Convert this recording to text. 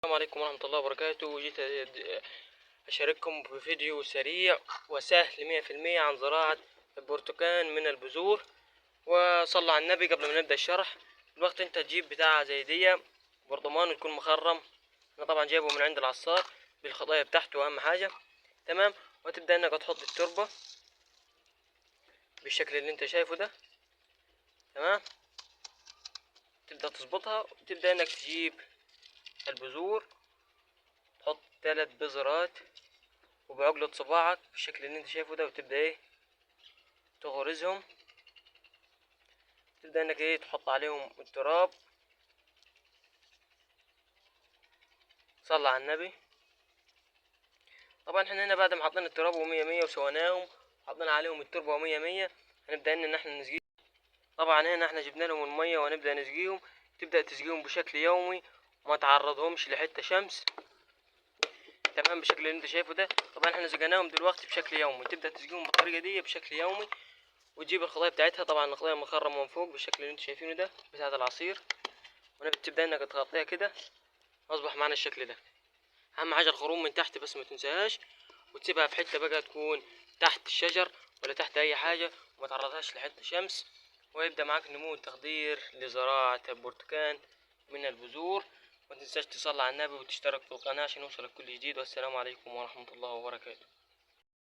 السلام عليكم ورحمة الله وبركاته. جيت أشارككم بفيديو سريع وسهل 100% عن زراعة البرتقال من البذور. وصلى على النبي قبل ما نبدأ الشرح. الوقت انت تجيب بتاعة زي دي برطمان وتكون مخرم، انا طبعا جايبه من عند العصار بالخطايا بتاعته اهم حاجة، تمام. وتبدأ انك تحط التربة بالشكل اللي انت شايفه ده، تمام. تبدأ تظبطها وتبدأ انك تجيب البذور، تحط 3 بذرات وبعقلة صباعك بالشكل اللي انت شايفه ده، وتبدأ ايه تغرزهم. تبدأ انك ايه تحط عليهم التراب. صلى على النبي. طبعا احنا هنا بعد ما حطينا التراب ومية مية وسويناهم حطينا عليهم التربة ومية مية، هنبدأ ان احنا نسقيهم. طبعا هنا احنا جبنا لهم المية وهنبدأ نسقيهم. تبدأ تسقيهم بشكل يومي وما تعرضهمش لحتة شمس، تمام، بالشكل اللي انت شايفه ده. طبعا احنا سقيناهم دلوقتي بشكل يومي. تبدأ تسقيهم بالطريقة دي بشكل يومي، وتجيب الخضايا بتاعتها. طبعا الخضايا مخرمة من فوق بالشكل اللي انتوا شايفينه ده بتاعة العصير، وتبدأ انك تغطيها كده. اصبح معانا الشكل ده. اهم حاجة الخروم من تحت بس ما تنساهاش، وتسيبها في حتة بقى تكون تحت الشجر ولا تحت اي حاجة، وما تعرضهاش لحتة شمس، ويبدأ معاك نمو التخضير لزراعة البرتقال من البذور. ما تنساش تصلي على النبي وتشترك في القناة عشان يوصلك كل جديد. والسلام عليكم ورحمة الله وبركاته.